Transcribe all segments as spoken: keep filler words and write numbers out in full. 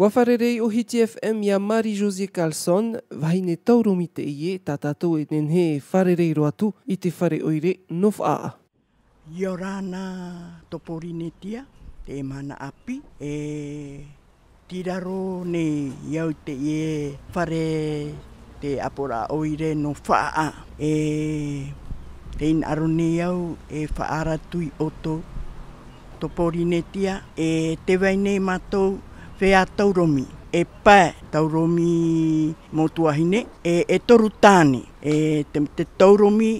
ʻUa fārerei ʻo Hiti F M iā Marie-Josée Carlson, vahine tauromi teie, tā tātou e nehenehe e fārerei roa atu i te fare ʻoire nō Faʻaʻā. ʻIa ora na tō Pōrīnetia, te mahana ʻāpī, e tīraro nei au i teie fare te ʻāpoʻoraʻa ʻoire nō Faʻaʻā. E tē hinaʻaro nei au e faʻaara atu iā ʻoutou, tō Pōrīnetia, e tē vai nei mātou feiā tauromi, e pae tauromi mau tuahine, e, e toru tāne, e te, te tauromi,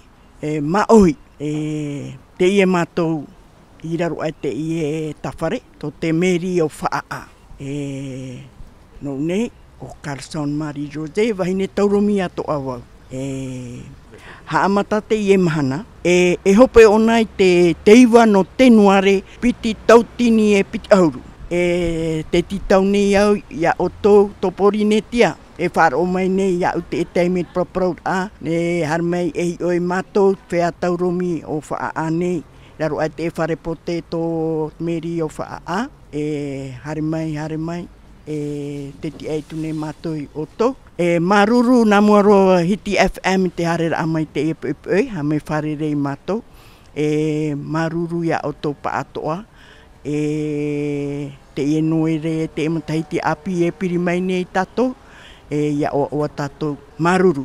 e māʻohi, e teie mātou i raro aʻe teie tāfare, tō te mairie o Faʻaʻā. E nō nei, ʻo Carlson Marie-Josée, vahine tauromi atoʻa vau. E haʻamata teie mahana, e, e hope ʻōna i te, te iva nō Tenuare, piti tauatini e piti ʻahuru. E tē tītau nei au iā ʻoutou, tō Pōrīnetia, e faʻaroʻo mai nei iāʻu te, e taime parauparau, e haere mai e hiʻo e mātou, feiā tauromi o Faʻaʻā nei, raro aʻe te fare pote tō mairie o Faʻaʻā, e haere mai, haere mai, e tē tiʻa atu nei mātou iā ʻoutou. E māuruuru nā mua roa Hiti F M i te haereraʻa mai teie poʻipoʻi, haere mai fārerei mātou. E māuruuru iā ʻoutou pāʻatoʻa, e teie nō ʻoe, teie matahiti ʻāpī e piri mai nei tātou, e ʻia ʻoaʻoa tātou. Māuruuru.